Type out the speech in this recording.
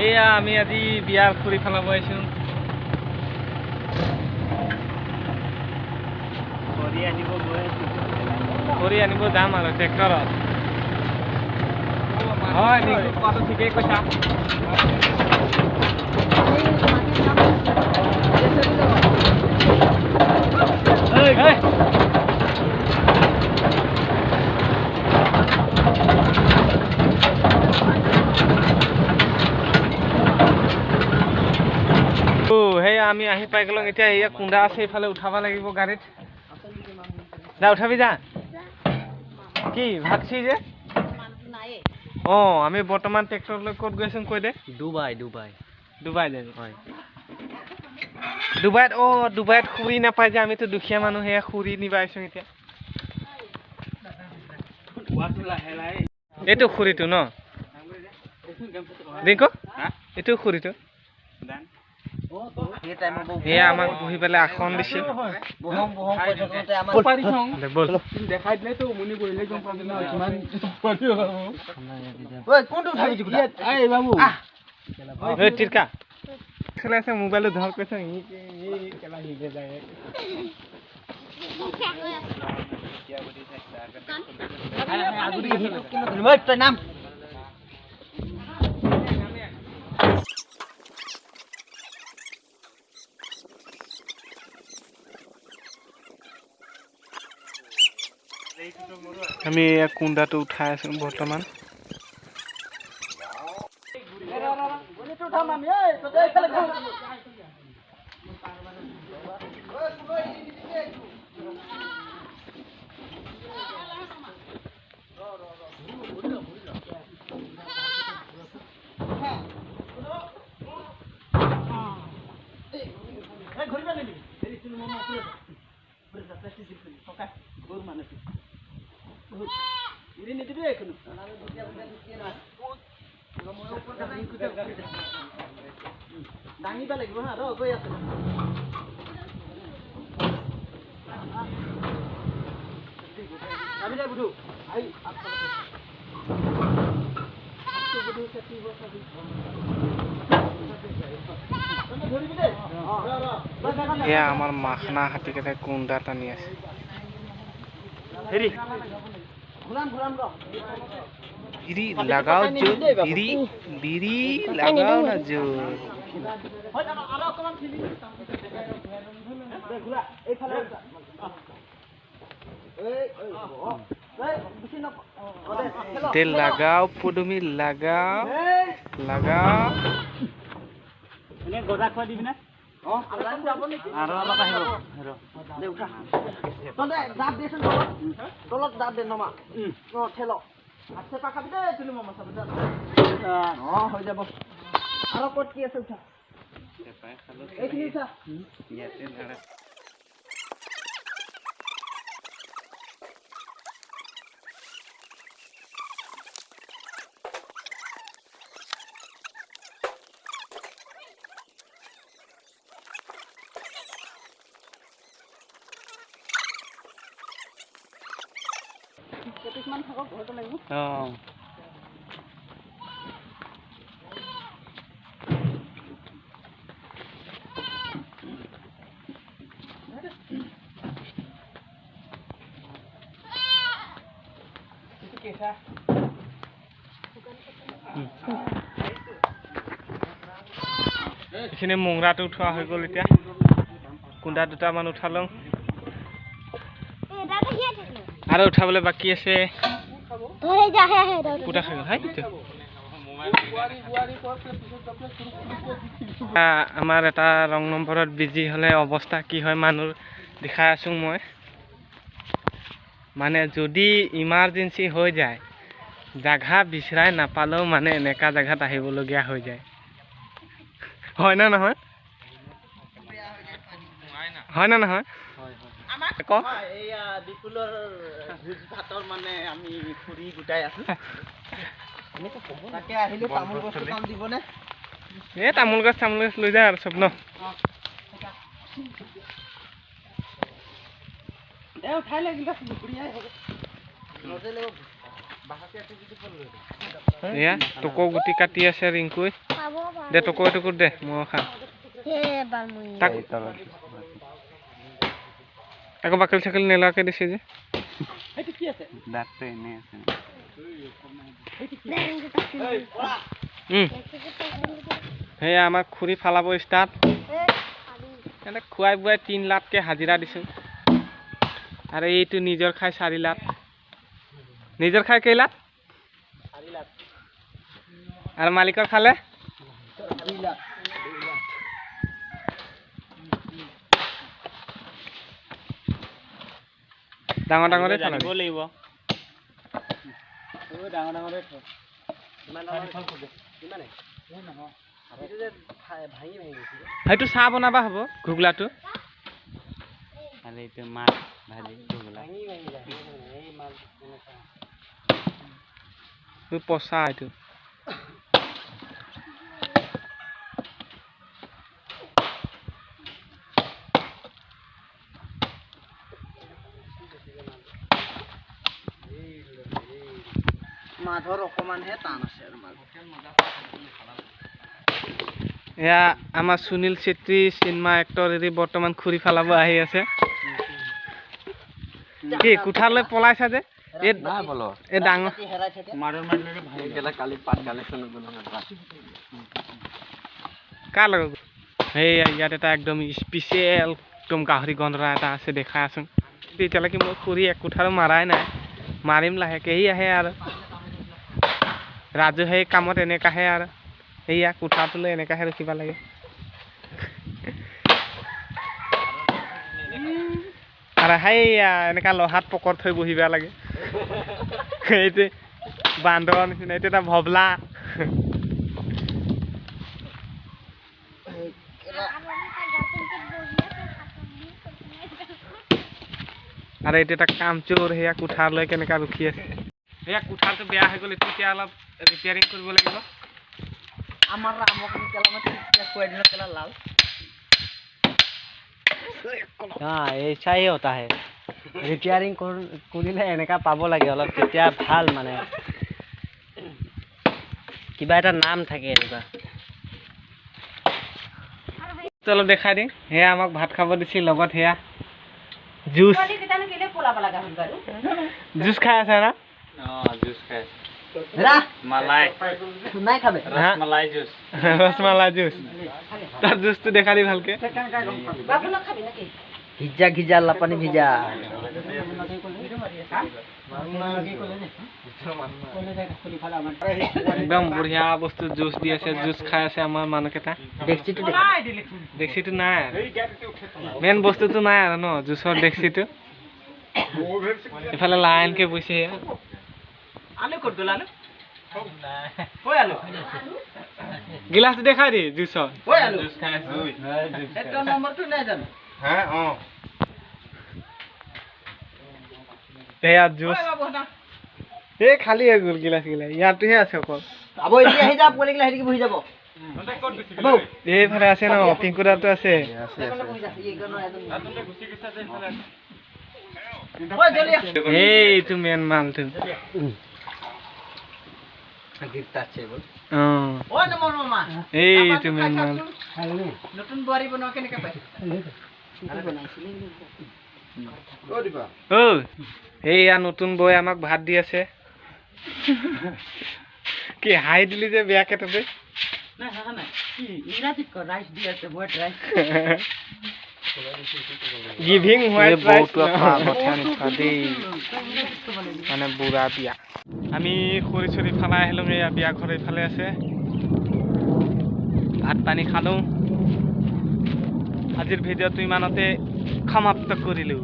এইয়া আমি আজি বিয়াৰ খৰি ফেলাব আহিছোঁ। খৰি আনিব গৈ আছোঁ। খৰি আনিব যাম আৰু ট্ৰেক্টৰত। হয়, কোৱাটো ঠিকেই কৈছা। সেয়া আমি আহি পাই গ'লো। এতিয়া এয়া কুন্দা আছে, এইফালে উঠাব লাগিব গাড়ীত। যা উঠাবি যা। কি ভাগছি যে? অঁ, আমি বৰ্তমান ট্ৰেক্টৰ লৈ ক'ত গৈছোঁ কৈ দে। ডুবাই। ডুবাই ডুবাই যাবি? হয়। ডুবাইত? অঁ, ডুবাইত খুৰী নাপায় যে, আমিতো দুখীয়া মানুহ, সেয়া খুৰী নিব আহিছোঁ এতিয়া। এইটো খুৰীটো ন ৰিংকু? এইটো খুৰীটো। এয়া আমাক বহি পেলাই আসন দিছে। চলাই আছে মোবাইলটো ধৰ কৈছে। নাম আমি কুন্দাটো উঠাই আছো বৰ্তমান। দাঙিব লাগিব হা, ৰ গৈ আছে। এয়া আমাৰ মাখনা হাতীকেইটাই কুন্দা টানি আছে। হেৰি বিড়ি লাগাও জোৰ, বিড়ি বিড়ি লাগাও না জোৰ। দে লাগাও পদুমি, লাগাও লাগাও। গজা খুৱাই দিবি না? আৰু অলপ আহিব। তলত জাপ দে, নমা ঠেল চেপা খাবি দেই তুলি মামা চাবি। অঁ, হৈ যাব। আৰু ক'ত কি আছে উঠা, এইখিনি উঠা। অঁ, এইখিনি মংৰাটো উঠোৱা হৈ গ'ল। এতিয়া কুন্দা দুটামান উঠালো আৰু উঠাবলৈ বাকী আছে। আমাৰ এটা ৰং নম্বৰত বিজি হ'লে অৱস্থা কি হয় মানুহ দেখাই আছোঁ মই। মানে যদি ইমাৰ্জেঞ্চি হৈ যায়, জাগা বিচাৰাই নাপালেও মানে এনেকুৱা জেগাত আহিবলগীয়া হৈ যায়। হয় নে নহয়? হয় নে নহয়? বিপুলৰ ভোজ ভাতৰ মানে আমি খৰি গোটাই আছো। তাকে আহিলে তামোল গছ কাম দিবনে? এই তামোল গছ তামোল গছ লৈ যায় আৰু চব ন। এয়া টকৌ গুটি কাটি আছে ৰিংকুই। দে টুকুৰ টুকুৰ দে, ময়ো খাম। তাক আকৌ বাকলি চাকলি নেলোৱাকৈ দিছে যে। সেয়া আমাক খুৰী ফালাব ষ্টাৰ্ট। এনে খুৱাই বোৱাই 3 লাখকৈ হাজিৰা দিছোঁ, আৰু এইটো নিজৰ খাই 4 লাখ। নিজৰ খাই কেই লাখ? আৰু মালিকৰ খালে ডাঙৰ ডাঙৰে লাগিব। সেইটো চাহ বনাবা হ'ব ঘুগলাটো। পচা এইটো। মাধৰ অকমানহে টান আছে আৰু মাছ। এয়া আমাৰ সুনীল চেত্ৰী চিনেমা এক্টৰ এৰি বৰ্তমান খুৰী ফালাব আহি আছে। কি কোঠালৈ পলাইছা যে? এই ডাঙৰ কাৰ লগত? সেইয়া ইয়াত এটা একদম স্পেচিয়েল একদম গাহৰি গন্ধৰা এটা আছে, দেখাই আছোন। এতিয়ালৈকে মই খুৰী এক কোঠাৰো মাৰাই নাই, মাৰিম লাহেকে। সি আহে আৰু ৰাজু সেই কামত এনেকাহে আৰু সেয়া কোঠাটোলৈ এনেকাহে ৰখিব লাগে। আৰু সেইয়া এনেকা লহাত পকত থৈ বহিব লাগে। এইটো বান্দৰৰ নিচিনা, এইটো এটা ভবলা। আৰু এইটো এটা কামচোৰ, সেয়া কোঠালৈ কেনেকা ৰখি আছে। সেয়া কোঠাটো বেয়া হৈ গ'ল, এইটো এতিয়া অলপ ৰিপেয়াৰিং কৰিব লাগিব। আমাৰ ৰামক খুৱাই দিলে কেলা লাল। हाँ ऐसा ही होता है, रिपेयरिंग কৰিলে এনেকা পাব লাগে অলপ, তেতিয়া ভাল, মানে কিবা এটা নাম থাকে এনেকুৱা। অলপ দেখাই দিম। সেয়া আমাক ভাত খাব দিছিল, লগত সেয়া জুচ জুচ খাই আছে না? ৰসমালাই জুচ, তাৰ জুচটো দেখা দি ভালকে। ভিজা ভিজা লাপানি ভিজা। একদম বঢ়িয়া বস্তু জুচ দি আছে, জুচ খাই আছে আমাৰ মানুহকেইটা। ডেক্সিটো নাই, মেইন বস্তুটো নাই আৰু ন, জুচৰ ডেক্সিটো। ইফালে লাইনকে বৈছে। সেয়া গিলাচটো দেখাই দি জুচৰ। সেয়া জুচ এই খালী হৈ গ'ল গিলাচ গিলা, ইয়াৰটোহে আছে অকল। এইফালে আছে ন পিংকুদাটো আছে। এইটো মেইন মালটো। এইটো মেইন মাল। এইয়া নতুন বৈ আমাক ভাত দি আছে। কি হাই দিলি যে বেয়াকে ততে? গিভিং হোৱাইট ৰাইচ মানে বুঢ়া বিয়া। আমি খৰি চৰি ফালাই আহিলোঁ, এয়া বিয়া ঘৰ এইফালে আছে। ভাত পানী খালোঁ। আজিৰ ভিডিঅ'টো ইমানতে সমাপ্ত কৰিলোঁ।